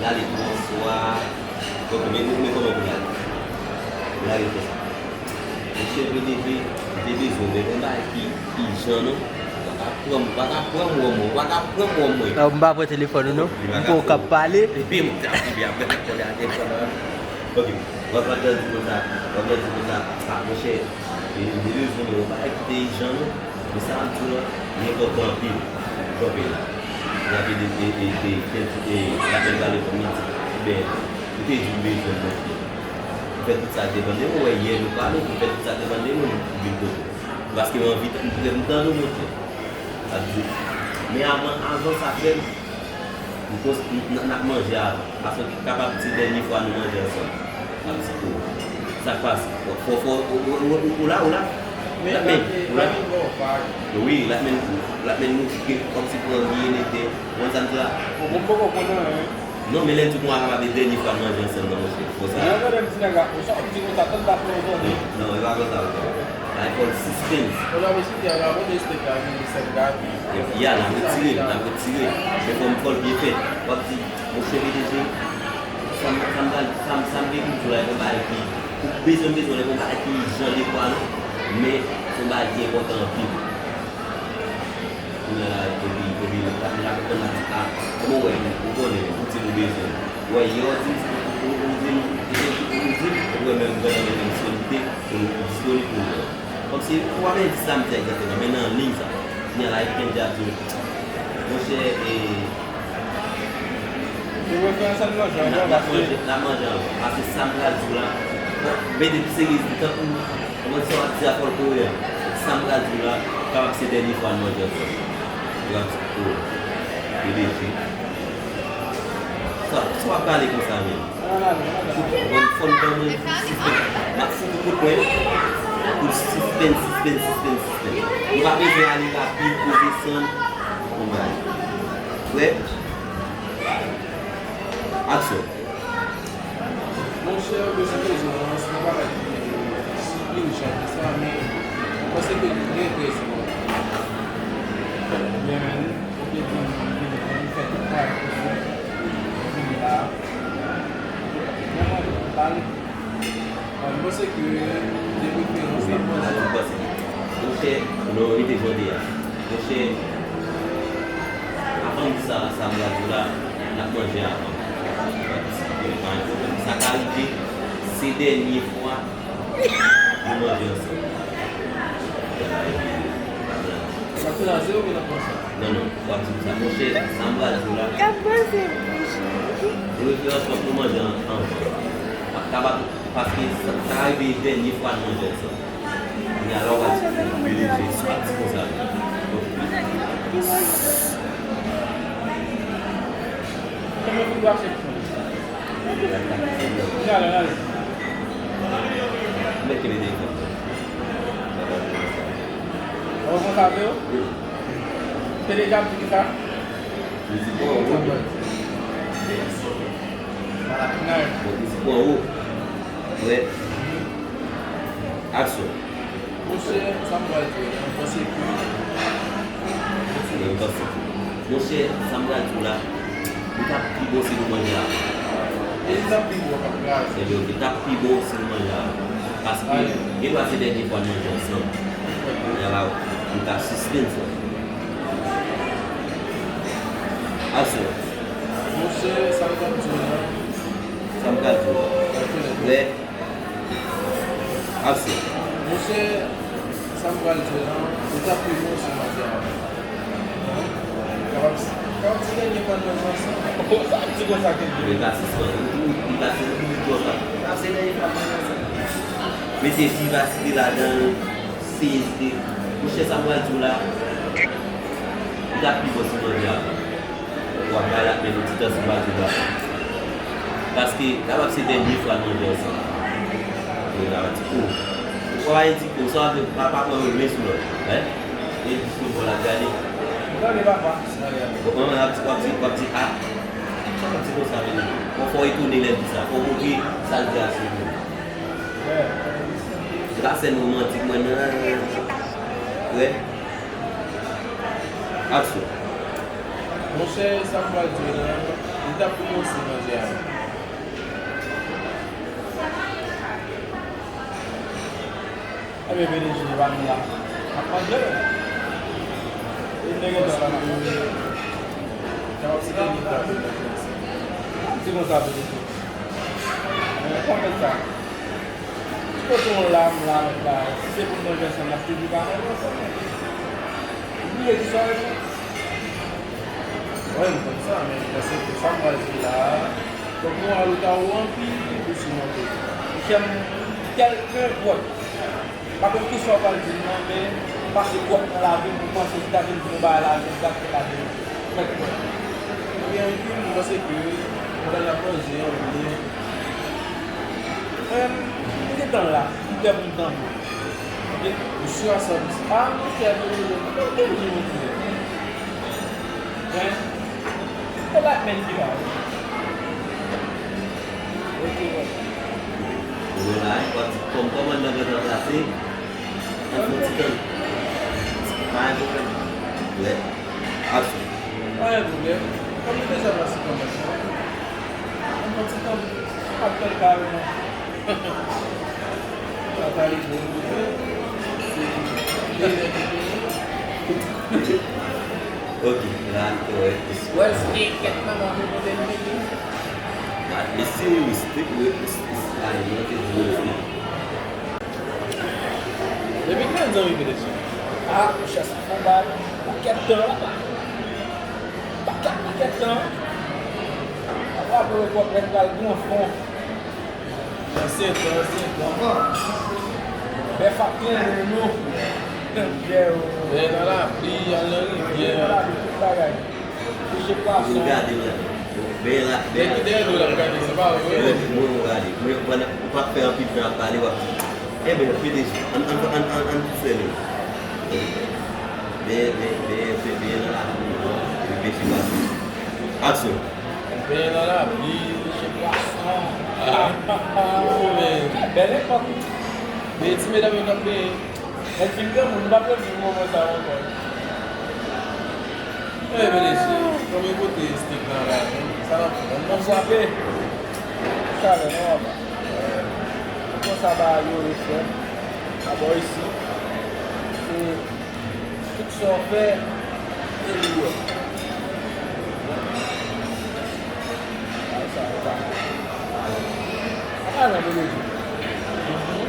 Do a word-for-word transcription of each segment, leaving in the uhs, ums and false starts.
l ale bonswa. Ok, men, men, men kòman pou l ale? L ale konsa. Monchè, P D G, m te bezwen w, men gen yon bagay ki ijan, non. Ou pa ka pran m, ou pa ka pran m wòm mwen, ou pa ka pran m wòm mwen. Ah, m pa pran telefòn ou, non. M pa ka pran w. Epi m t ap rive apre, m konnen a telefòn nan. Ok, w ap, w ap di konsa, w ap di konsa, ah, monchè, e, m te bezwen w, men yon bagay ki te ijan, non. Men sa m di w lan, li enpòtan anpil. Kanpe la. L ap ede, e, e, e, e, l ap ede pale pou mwen. Ebyen, m te di w bezwen m, monchè. M fè tout sa k depann de mwen, w wè yè nou pale, m fè tout sa k depann de mwen, m vin kote w. Paske m anvi, m, m tande w, monchè. L ap di, men avan, avan sa, frè m, m kons-, m, n, n ap manje avan. Paske kapab se dènye fwa nou manje ansanm. L ap di, o, sa k pase? Fò, fò, fò, ou, ou, ou, ou la, ou la? L ap men, ou la? Wi, l ap men, l ap men nou kòmsi pou anvi enete. Ou konn sa m di la? Bon, m poko konn anyen. Non, men lè m di w konsa, kapab e dènye fwa n manje ansanm nan, monchè. Konsa. Lè w tande m di nèg la, ou sa w di konsa, tande pa fè w tande. Non, e pa konsa, non. Ay, fò l sispens. Ou la, mesye, a la mode espèk la, vin sèk la, pi. Ya, n ap retire, n ap retire. Men fò m fò l byen fèt. W ap di, monchè P D G, sa m, sa m pral, sa m, sa m gen pou di w la, e yon bagay ki, ou bezwen, bezwen, e yon bagay ki jan de fwa, non. Men, se yon bagay ki enpòtan anpil. Kounye a la, epi, epi, la, la, konprann la, a, kòman w wè, ou konnen, ou di nou bezwen. W wè, yè w di, ou, ou, ou di, ou di, ou di, ou wè menm, ou wè menm disponibite, ou disponib pou nou. Kòmsi, ou pa menm di sa m di egzakteman, men nan liy sa. Kounye a la, epi Kendy ap di, monchè, e, Ou referans an manje anvan, paske n ap manje, n ap manje anvan. Paske sa m pral di w la, bon, mete serye, tankou, kòman sa w ap di a fòlklore a. Sa m pral di w la, kapab se dènye fwa n manje ansanm. Yo ap di, o, P D G. Sa, sa w ap pale konsa menm? Fò, fò n ban mwen sispens. M ap fout ou kout mwen. Pou sispens, sispens, sispens, sispens. Nou pa bezwen ale rapid, poze san. Bon bagay. Prè? Aksyon. Monchè, bezwen bezwen an, se yon bagay ki si ijan ke sa, men mwen panse ke li trè, trè enpòtan. Byen, men, ou te di m, m vini, m fè tout bagay posib pou m vini la. Mwen, mwen, m pale. Mwen panse ke de preferans nan pwojè. Monchè, nou rete jodi a. Monchè, avan m di sa, sa m pral di w la, n ap manje avan. Pa gen pwoblèm. Sa ka rive, se dènye fwa, Nou manje ansanm. Sa k melansè ou vin ap panse? Non, non, w ap di m sa. Monchè, sa m pral di w la. K ap panse bouch li. Referans wè nou manje an, anvan. Kapab, paske sa, sa rive dènye fwa nou manje ansanm. Kounye a la, w ap di, P D G, w ap di konsa. Kòman pou w achte? N ale, n ale. Mete li devan. Ou konn sa vre, wi? Te deja di ki sa? Li di bon, wi. Nice. Bon, li di bon, wi. Wè. Aksyon. Monchè, sa m pral di w la, m panse ke, monchè, sa m pral di w la, li t ap pi bon si nou manje avan. E li t ap pi bon, pa grav. Ebyen, ok, li t ap pi bon si nou manje avan. Paske, gen dwa se dènye fwa nou manje ansanm. Kounye a la, nou ka sispann sa. Aksyon. Monchè, sa m pral di w la. Sa m pral di w la. Prè? Aksyon. Monchè, sa m pral di w la, li t ap pi bon si manje avan. Kapab, kapab se dènye fwa n manje ansanm. Sa m di konsa ke li ta sispann. Li ta sispann. Kapab se dènye fwa n manje ansanm. Mete vivasite ladan l, sezite. Monchè, sa m pral di w la, li t ap pi bon si manje avan. W ap bay l ak menm ti tan si Badjou la. Paske, kapab se dènye fwa nou manje ansanm. Yo ta di, o. Ou pa di, o, sa w ap di, pa, pa pran yon men sou lòt. Wè? E disko l ap gade. Gade, papa. Ou konprann, w ap di, w ap di, w ap di, a. Sa w ap di konsa, menm? Fò, fò w etone lè l di sa. Fò w montre sa l di a se vre. Se pa sèn romantik, mwen, nan. Wè? Aksyon. Monchè, sa m pral di w la, li t ap pi bon si manje a. Ebyen, P D G, pa nou la. N ap manje. E nèg yo pa la. Sa w ap site li la, P D G. Di konsa, P D G. Mwen konprann sa. Ki kote w la, m la, mèt la? Si se pou n manje ansanm, n ap toujou ka manje ansanm. Ou bliye ki sa w reponn? Wi, m konn sa, men m panse ke sa m pral di la, fòk moral ou ta ou anpil pou simonte. Monchè m, kèlkenpòt, m pa konn kisa w pral di m nan, men pase gwòt nan lavi m, ou panse ki ta vin di m yon bagay la, men m t ap fè lavi m. Mèt gwòt. Ebyen, anpil, m panse ke pandan n ap manje, anpil, Mwen, m gentan la, m prè pou m tanbou. Ok? Misye ansanm, a, monchè, nou, nou, nou, nou, nou, nou, hein? E black man ki la, wi. Ok, bon. Ou la, kòm, kòm kòmandan gentan plase, an fon ti tan. Pa gen pwoblèm. Wè. Aksyon. Pa gen pwoblèm. Kòm nou deja plase kòmandan, an fon ti tan. Apèl kareman. Papa li bon kote. Se li menm ki peye. Ok, la, korèk. Wèl se gen kèk manman pou pote l vini. Gad mesye, respè, respè, respè. Ay, mwen te di respè. Depi kilè n zanmi P D G? Ah, monchè, sa fè yon bagay. Pakèt tan, papa. Pakèt, pakèt tan. Papa, pou repòt rèd pral pran fon. Ansyen tan, ansyen tan. Bèf ap trennen nou. Bèf nan lapli, al nan rivyè. Bèf nan lapli, tout bagay. Pêche poisson. Gade, men. Benyen la, benyen la. Nèg ki dèyè do l ap gade, se pa ou, wi. Mwen, mwen, mwen gade. Mwen, pandan ou pa fè anpil tan ap pale, w ap di, enben, P D G, ann, ann, ann, ann, ann tou fèmen. Benyen, benyen, benyen, benyen nan lapli, epi pêche poisson. Aksyon. Benyen nan lapli, pêche poisson. Ah. Oh, men. Bèl epòk, wi. Men ti medam yo k ap benyen. Lè n fin granmoun, nou p ap reviv moman sa yo ankò. Ey, P D G, konbyen kote stek nan la, men? Sa n ap fè? Ann nan frape. Chalè, non, papa. Konsa bagay yo ye, frè. Abò isit. Se tout sa w fè, se li w wè. Bagay sa yo pa. Apa nan P D G. Mhm.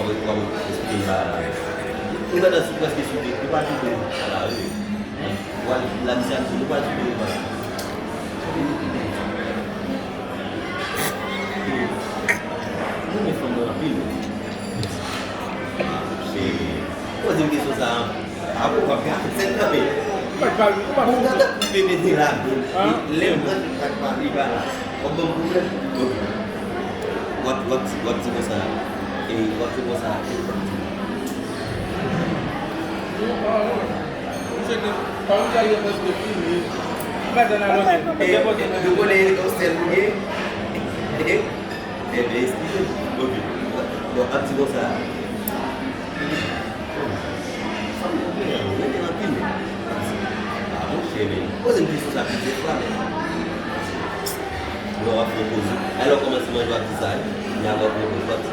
ap, w ap eksplike sa. Ou gentan sou, prèske sou de, ou pa sou de, ala, wi. Ou al, la misye ap di, nou pa sou de, pa. Nou renmen fanm nan anpil, wi. Poze m kesyon sa a. Avan w ap gade sèn nan, men. Ou pa pale, ou pa pale. Ou gentan koupe mete ladan. Lè mwen, sa k pa li pa la. W ap ban m pwoblèm. Ok. W ap, w ap di, w ap di konsa. E w ap di konsa. E w ap di. Misye gen, pa yon bagay prèske fini. Ou pa tann alò. E, e, nou konnen yon sèl ou gen. Enben, eskize m. Ok. Bon, ap di konsa. Fanm yo gen, yo gen anpil. A, monchè, men. Poze m kesyon sa plizyè fwa, men. Lè w ap fè poze. Alò, kòmanse manje, w ap di sa, wi. Lè w ap fè poze, w ap di.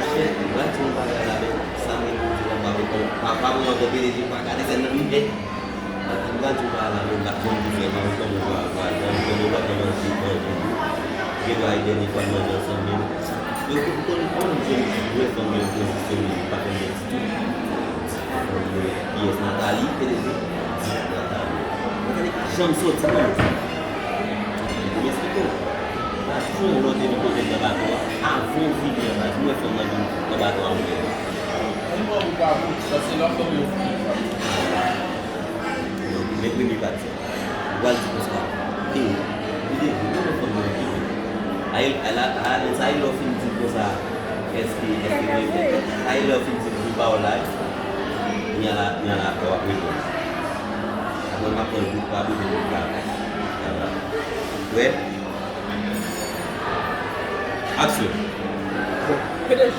Monchè, m pral di yon bagay la, men. Sa m gen pou di la, m pa konn. Pa, pa pran ankò, P D G, pa gade sèn nan, men. Mwen di w pa la, men m pa t konn ki fè, mwen konn ou pa, pa, mwen konn ou pa konn manje, manje tou. Gen dwa e dènye fwa n manje ansanm, men. Yo konn, konn, konn, mwen konn mwen konn sistèm li, pa konn mwen ditou. Konn mwen, pyès Nathalie, P D G, di Nathalie. Mwen pa janm soti, non. Mwen eksplike w. Pa toujou lè w te vin kote m nan bato a, avan w vini an baz, mwen fè w nan vin nan bato a, mwen. Mwen pran pou pa pou, paske lè w fè m yon fi. Donk, men premye pati. Ou pral di konsa. E, li te di, mwen fè mwen ki. Ay, ala, ala, men sa, lè w fin di konsa, èske, èske, ay, lè w fin di, di pa w la, ni ala, ni ala, w ap reponn. Apre, m ap pran bout pa bout, bout pa bout. Prè? Aksyon. Bon, P D G.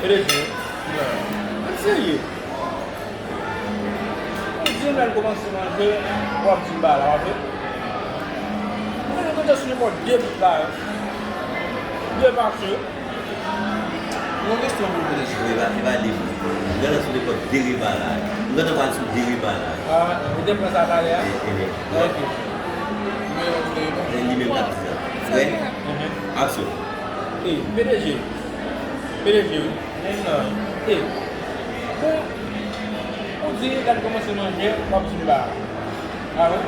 P D G. Mwen serye. Ou di m lè l kòmanse manje, w ap di m bagay la, w ap vre? Mwen gentan sou nenpòt de bout la, de pase. Yon kesyon pou w poze. Wi, li pa, li pa de bout. M gentan sou nenpòt de repa la. M gentan pral sou de repa la. Ah, ou te pran sa talè a? E, e, e. Ok. Men, ok. E li menm k ap di sa. Prè? Mhm. Aksyon. E, P D G. P D G, wi. Men nan, e, bon, ou di, lè l kòmanse manje, w ap di m ba. A wi?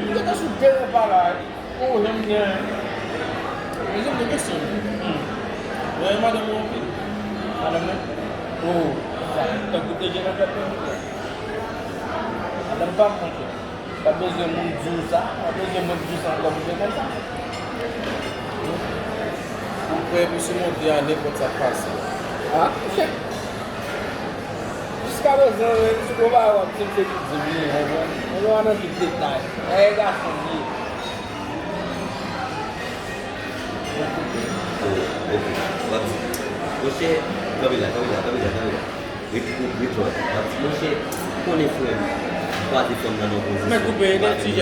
M gentan sou de repa la, wi. O, janm gen. Men janm gen kesyon. Hmm. Mwen, madanm ou anpil. Madanm mwen? O, sa, tankou te jere nan tèt mwen. Madanm pa m, monchè. Pa bezwen moun di w sa, pa bezwen mwen di w sa ankò pou te konsa. Ou prè pou simonte a nenpòt sa k pase. Ah, monchè. Jiskaprezan, menm si w pa wè, se misye ki di m li, w konprann? Mwen pa nan tout detay. Dayè gason m ye. Oh, ok. W ap di, monchè, kanpe la, kanpe la, kanpe la, kanpe la. Ret, ret, ret, w ap di, monchè, konnen frè m, kwaze fanm nan nan pozisyon. Mwen koupe, e de sijè.